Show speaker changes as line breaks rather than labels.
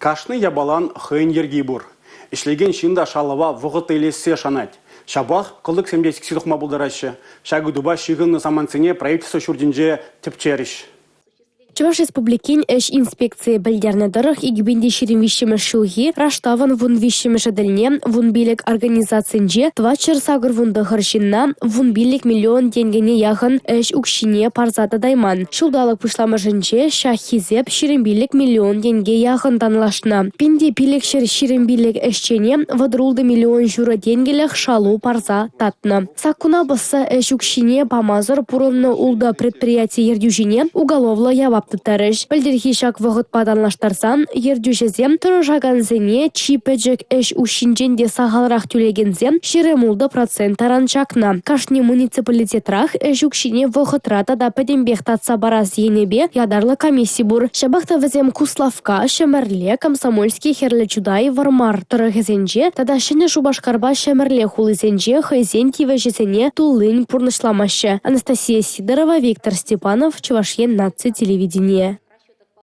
Кашни япалан хӑйӗн йӗрки пур. Ӗҫлекен ҫын та шалӑва вӑхӑтлӑ илессе шанать. Ҫапах кӑлтӑксем те сиксе тухма пултараҫҫӗ. Ҫак ыйтупа ҫыхӑннӑ самантсене правительство ҫуртӗнче тӗпчерӗҫ.
Чӑваш Республикин ӗҫ инспекцийӗ пӗлтернӗ тӑрӑх, 2023-мӗш ҫулхи раштавӑн 13-мӗшӗ тӗлне 15 организацинче 489 ҫынна 15 миллион тенкӗне яхӑн ӗҫ укҫине парса татайман. Ҫулталӑк пуҫламӑшӗнче ҫак хисеп 25 миллион тенке яхӑн танлашнӑ. 1525 ӗҫчене 36 миллион ҫурӑ тенкӗлӗх шалу парса татнӑ. Саккуна пӑсса ӗҫ укҫине памасӑр пурӑннӑ ултӑ предприяти ертӳҫине уголовлӑ явап тыттарӗҫ. Пӗлтӗрхи ҫак вӑхӑтпа танлаштарсан ертӳҫӗсем тӑрӑшакансене чи пӗчӗк ӗҫ укҫинчен те сахалрах тӳлекенсем 26 процент таран чакнӑ. Кашни муниципалитетрах ӗҫ укҫине вӑхӑтра тата пӗтӗмпех татса парас енӗпе ятарлӑ комисси пур. Ҫапах та вӗсем Куславкка, Ҫӗмӗрле, Комсомольски, Хӗрлӗ Чутай, Вӑрмар тӑрӑхӗсенче тата Ҫӗнӗ Шупашкарпа Ҫӗмӗрле хулисенче хӑйсен тивӗҫӗсене туллин пурнӑҫламаҫҫӗ. Анастасия Сидорова, Виктор Степанов, Чӑваш Ен наци телевиденийӗ.